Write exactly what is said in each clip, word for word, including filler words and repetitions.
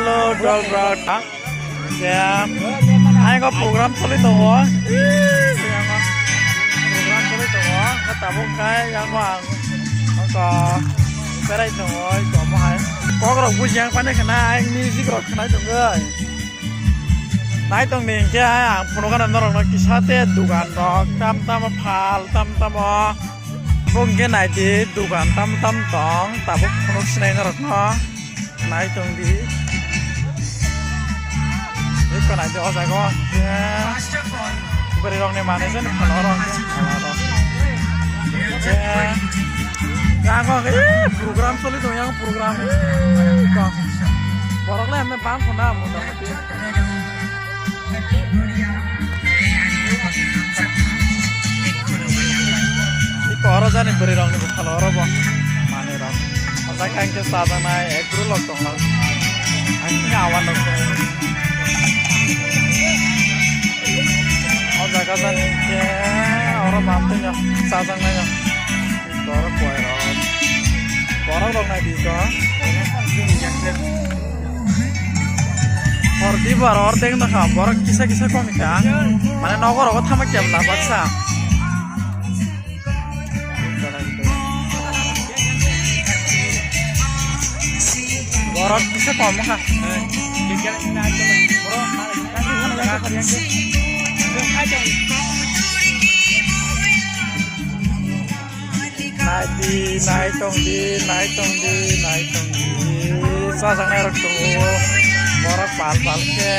Hello, dol bro. Ya, aing ko program choli tongo. Program choli tongo. Tabuk khai yang ko ang ko berai tongo. Ko mo hai. Kok rok buji yang pane khna aing music rok khna tongo. Nai tong ni hingke ang phunukgana norokno kisa te dogan rok tam tamo phal tam tamo. Bo hingke nai di dogan tam tam tong tabuk phunuk sinai norokno nai tong di. Iko nai di o jaga o hingke bwrwi rok ni manwi jani phano rok. Yang ko program soli tong yang program. Borok le amne bang khona mota moti. Iko oro jani bwrwi rok ni bwkhalo oro bo manwi rok. Ojak ang khe chajaknai ek guru lok tong. Ang khe awan rok tong. O jaga jani khe oro bam tong chajaknai. Borok koi rok. Borok rok nai di to. Hor di bar hor deng na kha. Borok kisa kisa kom kha. Mane nogo rogo thama kya bla baksa. Borok kisa kom kha. Nai di, nai tong di, nai tong di, nai tong di. Chajaknai rok tongo. Borok pal pal khe.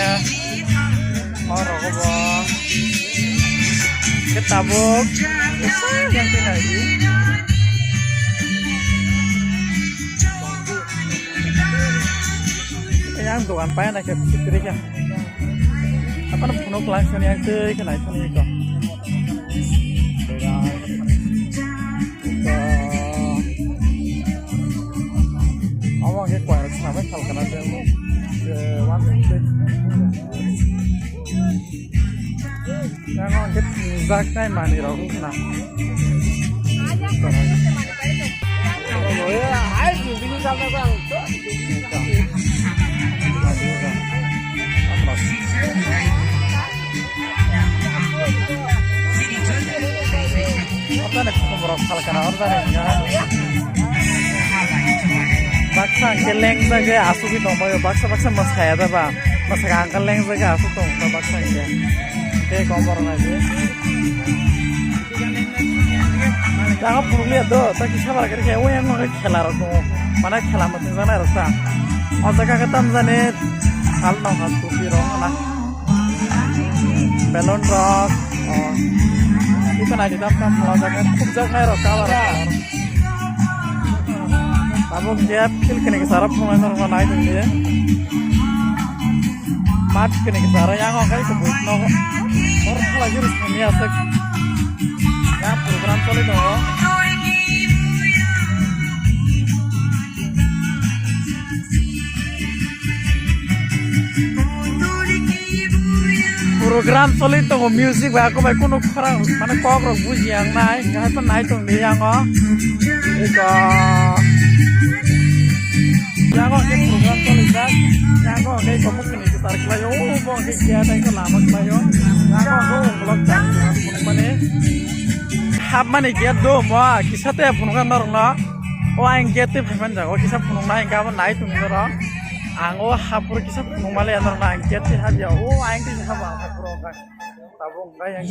O rogo bo. Khe tabuk. Yang twi nai di. Yang dogan paya na khe sikri khe. Apa na phunuk lang sini yang twi khe nai thani ko. Amo ke kuar sama sal kana je mo. Je wan je. Yang ke jak nai mani rok na. Orjani khumrok salkana orjani wngkha. Baksa hwnkhe lengjagwi asugwi tongbaio, baksa baksa mwsaya da ba, mwsaka hwnkhe lengjagwi asuk tongkha baksa hwnkhe. Tei kombor naidi. Jaga phunukliya do, ta kisa bara khe, oyang no khela rok tongo. Mane khela mwtang janai rok ta. O jaga khe tamjani sal nokha tupi rok na. Balloon rok, oh. Iko nai di tam tam phalajak, khupjaknai rok cover rok. Tabuk je field kini kisa rok phunuknai norok nai tong di. Mat kini kisa rok yang o kai kubui nogo. Hor phalai jurus kami aswk. Yang program choli tongo. Program choli tongo, music bai, ako bai kunu khorang, mane kok rok buji yang nai, kahai pa nai tong di yang o. Eko. Yang o ke program choli jak, yang o ke komuk kini gitar khlai o, bo ke kia dai ko lama khlai o. Yang o ko vlog jak, mane. Hap mani gate do mo, kisa te phunukha norok no. O ang gate te phaiman jago, kisa phunuknai hingke abo nai tongwi norok. Ang o hapor kisa phunukmale norok no ang gate te hapya. O ang kisa hapor hapor o kha. Tabuk wngkha yang.